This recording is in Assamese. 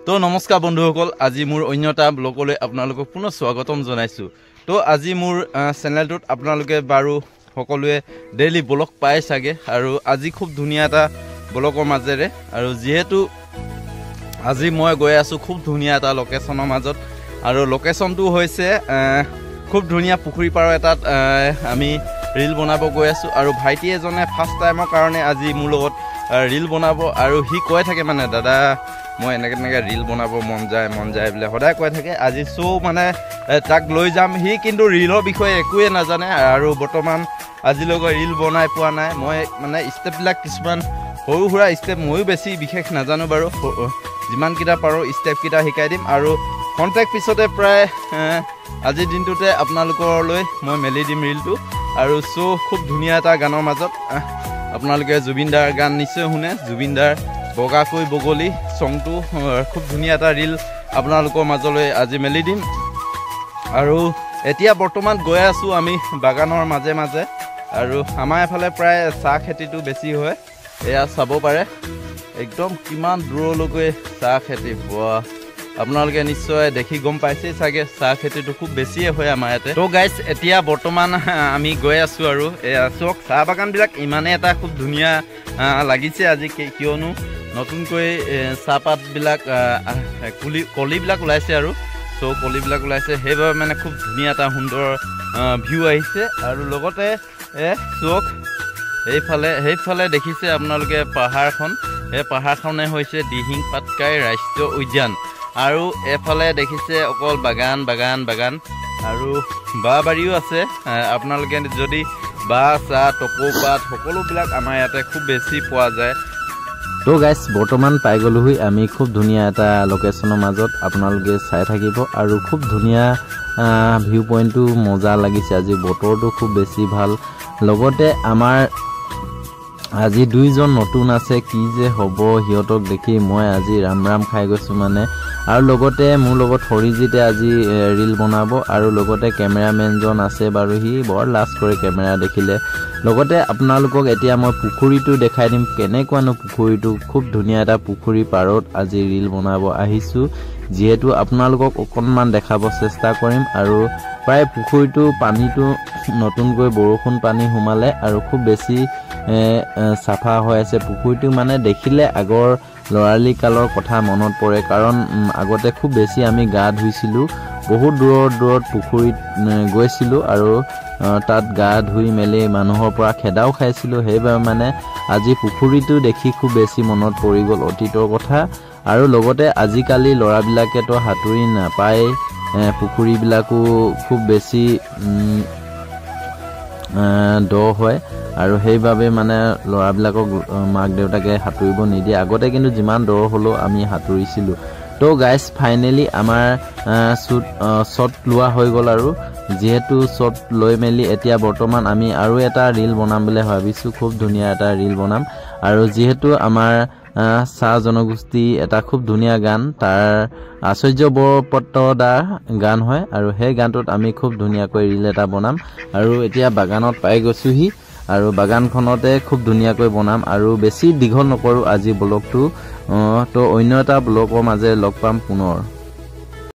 তো নমস্কাৰ বন্ধুসকল, আজি মোৰ অন্য এটা ব্লগলৈ আপোনালোকক পুনৰ স্বাগতম জনাইছোঁ। তো আজি মোৰ চেনেলটোত আপোনালোকে বাৰু সকলোৱে ডেইলি ব্লগ পায় চাগে, আৰু আজি খুব ধুনীয়া এটা ব্লগৰ মাজেৰে, আৰু যিহেতু আজি মই গৈ আছোঁ খুব ধুনীয়া এটা লোকেশ্যনৰ মাজত, আৰু লোকেশ্যনটো হৈছে খুব ধুনীয়া পুখুৰী পাৰৰ এটাত আমি ৰীল বনাব গৈ আছোঁ। আৰু ভাইটি এজনে ফাৰ্ষ্ট টাইমৰ কাৰণে আজি মোৰ লগত ৰীল বনাব, আৰু সি কৈ থাকে মানে দাদা মই এনেকৈ তেনেকৈ ৰীল বনাব মন যায় মন যায় বোলে সদায় কৈ থাকে। আজি চ' মানে তাক লৈ যাম, সি কিন্তু ৰীলৰ বিষয়ে একোৱে নাজানে আৰু বৰ্তমান আজিলৈকে ৰীল বনাই পোৱা নাই। মই মানে ষ্টেপবিলাক কিছুমান সৰু সুৰা ষ্টেপ ময়ো বেছি বিশেষ নাজানো বাৰু, যিমানকেইটা পাৰোঁ ষ্টেপকেইটা শিকাই দিম। আৰু কণ্টেক্ট পিছতে প্ৰায় আজিৰ দিনটোতে আপোনালোকলৈ মই মেলি দিম ৰীলটো। আৰু চ' খুব ধুনীয়া এটা গানৰ মাজত আপোনালোকে জুবিন দাৰ গান নিশ্চয় শুনে, জুবিন দাৰ বগাকৈ বগলী চংটো খুব ধুনীয়া এটা ৰীল আপোনালোকৰ মাজলৈ আজি মেলি দিম। আৰু এতিয়া বৰ্তমান গৈ আছোঁ আমি বাগানৰ মাজে মাজে, আৰু আমাৰ এফালে প্ৰায় চাহ খেতিটো বেছি হয়। এয়া চাব পাৰে একদম কিমান দূৰলৈকে চাহ খেতি, বাহ আপোনালোকে নিশ্চয় দেখি গম পাইছেই চাগে চাহ খেতিটো খুব বেছিয়ে হয় আমাৰ ইয়াতে। ত' গাইজ এতিয়া বৰ্তমান আমি গৈ আছোঁ, আৰু এয়া চাওক চাহ বাগানবিলাক ইমানেই এটা খুব ধুনীয়া লাগিছে আজি, কিয়নো নতুনকৈ চাহপাতবিলাক কলিবিলাক ওলাইছে, আৰু চ' কলিবিলাক ওলাইছে, সেইবাবে মানে খুব ধুনীয়া এটা সুন্দৰ ভিউ আহিছে। আৰু লগতে চাওক সেইফালে দেখিছে আপোনালোকে পাহাৰখন, এই পাহাৰখনে হৈছে দিহিং পাটকাই ৰাষ্ট্ৰীয় উদ্যান। আৰু এফালে দেখিছে অকল বাগান বাগান বাগান, আৰু বাঁহ বাৰীও আছে। আপোনালোকে যদি বাঁহ চাহ টকৌপাত সকলোবিলাক আমাৰ ইয়াতে খুব বেছি পোৱা যায়। তো গাইজ বৰ্তমান পাই গ'লোহি আমি খুব ধুনীয়া এটা লোকেশ্যনৰ মাজত, আপোনালোকে চাই থাকিব। আৰু খুব ধুনীয়া ভিউ পইণ্টটো মজা লাগিছে আজি, বতৰটো খুব বেছি ভাল। লগতে আমাৰ আজি দুইজন নতুন আছে, কি যে হ'ব সিহঁতক দেখি মই আজি ৰাম ৰাম খাই গৈছোঁ মানে। আৰু লগতে মোৰ লগত হৰিজিতে আজি ৰীল বনাব, আৰু লগতে কেমেৰামেনজন আছে বাৰু, সি বৰ লাজ কৰে কেমেৰা দেখিলে। লগতে আপোনালোকক এতিয়া মই পুখুৰীটো দেখাই দিম, কেনেকুৱানো পুখুৰীটো, খুব ধুনীয়া এটা পুখুৰী পাৰত আজি ৰীল বনাব আহিছোঁ, যিহেতু আপোনালোকক অকণমান দেখাব চেষ্টা কৰিম। আৰু প্ৰায় পুখুৰীটো পানীটো নতুনকৈ বৰষুণ পানী সোমালে আৰু খুব বেছি চাফা হৈ আছে পুখুৰীটো, মানে দেখিলে আগৰ ল'ৰালি কালৰ কথা মনত পৰে, কাৰণ আগতে খুব বেছি আমি গা ধুইছিলোঁ, বহুত দূৰত দূৰত পুখুৰীত গৈছিলোঁ, আৰু তাত গা ধুই মেলি মানুহৰ পৰা খেদাও খাইছিলোঁ। সেইবাবে মানে আজি পুখুৰীটো দেখি খুব বেছি মনত পৰি গ'ল অতীতৰ কথা। আৰু লগতে আজিকালি ল'ৰাবিলাকেতো সাঁতুৰি নাপায়, পুখুৰীবিলাকো খুব বেছি দ হয়, আৰু সেইবাবে মানে ল'ৰাবিলাকক মাক দেউতাকে সাঁতুৰিব নিদিয়ে। আগতে কিন্তু যিমান দ হ'লেও আমি সাঁতুৰিছিলোঁ। তো গাইজ ফাইনেলি আমাৰ শ্বট লোৱা হৈ গ'ল, আৰু যিহেতু শ্বট লৈ মেলি এতিয়া বৰ্তমান আমি আৰু এটা ৰীল বনাম বুলি ভাবিছোঁ, খুব ধুনীয়া এটা ৰীল বনাম। আৰু যিহেতু আমাৰ চাহ জনগোষ্ঠী এটা খুব ধুনীয়া গান, তাৰ আচৰ্য বৰপত্ৰ দাৰ গান হয়, আৰু সেই গানটোত আমি খুব ধুনীয়াকৈ ৰীল এটা বনাম। আৰু এতিয়া বাগানত পাই গৈছোঁহি, আৰু বাগানখনতে খুব ধুনীয়াকৈ বনাম, আৰু বেছি দীঘল নকৰোঁ আজি ব্লগটো। তো অন্য এটা ব্লগৰ মাজেৰে লগ পাম পুনৰ।